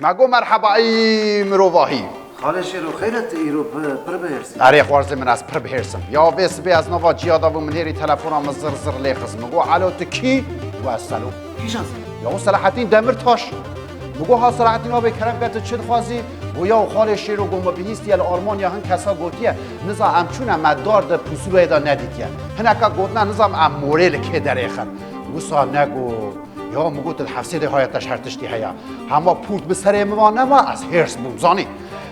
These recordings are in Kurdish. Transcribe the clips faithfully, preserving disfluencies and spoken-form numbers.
Me got merheba ey mirovahî. Xalê Şêro, xeyr e, tu îro bi-, pir bihêrsî. Erê xwarzê min, ez pir bihêrsim. Ya vê sibê ez nava ciya da bûm, min hêrî telefona min zir zir lê xist. Min got elo, tu kî? Got ez Selo. Kîjan Selo? Ya o Selahattin Demirtaş. Min got ha Selahattin, abê kerem ke tu çi dixwazî? Got ya xalê Şêro, got min bihîstiye li Almanya hin kesa gotiye, niza em çûne me dar di pusuloyê de nedîtiye. Hineka gotine, nizam em morê li kê derêxin. Wisa nego. Ya min got, di hefsêdê haya te ji her tiştî heye. Hema pûrt bi serê min va nema, ez hêrs bûm, zanî.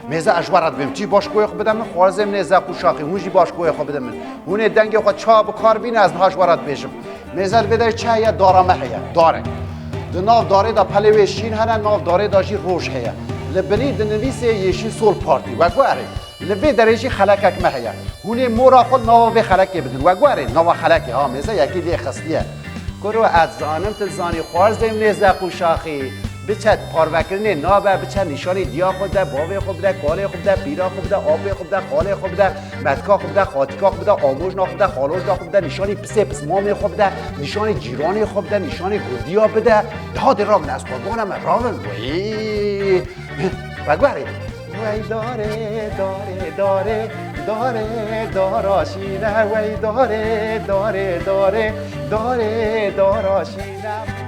Mêze ez ji we re dibêm. Çî baş goyê xwe bide min, xwarzê min ê zeq û şaxî, hûn jî baş goyê xwe bide min. Hûn ê dengê xwe çawa bi kar bîne, ez niha ji we re dibêjim. Mêze li vê derê çi heye? Dara me heye. Darek. Di nav darê de pelê wê şîn hene, nav darê de jî roj heye. Li binî dinivîsê Yeşil Sol Parti. We got erê. Li vê derê jî xelekek me heye. Hûn ê mora xwe nava vê xelekê bidin. We got erê, nava xelekê, ha, mêze yekî lê xistiye. Kuro, ez zanim tu zanî, xwarzê min ê zeq û şaxî. Biçe parvekirinê nabe, biçe nîşanî diya xwe de, bavê xwe bide, kalê xwe bide, pîra xwe bide, apê xwe bide, xalê xwe bide, metka xwe bide, xatika xwe bide, amojna xwe bide, xalojna xwe bide, nîşanî pisê pismamê xwe bide, nîşanî cîranê xwe bide, nîşanî gundiya bide. Hadi rabin, ez qurbana me, rabin. Weyy! Veguherî. Wey darê, darê, darê, darê, dara şîne. Wey darê, darê, darê, darê, dara şîne.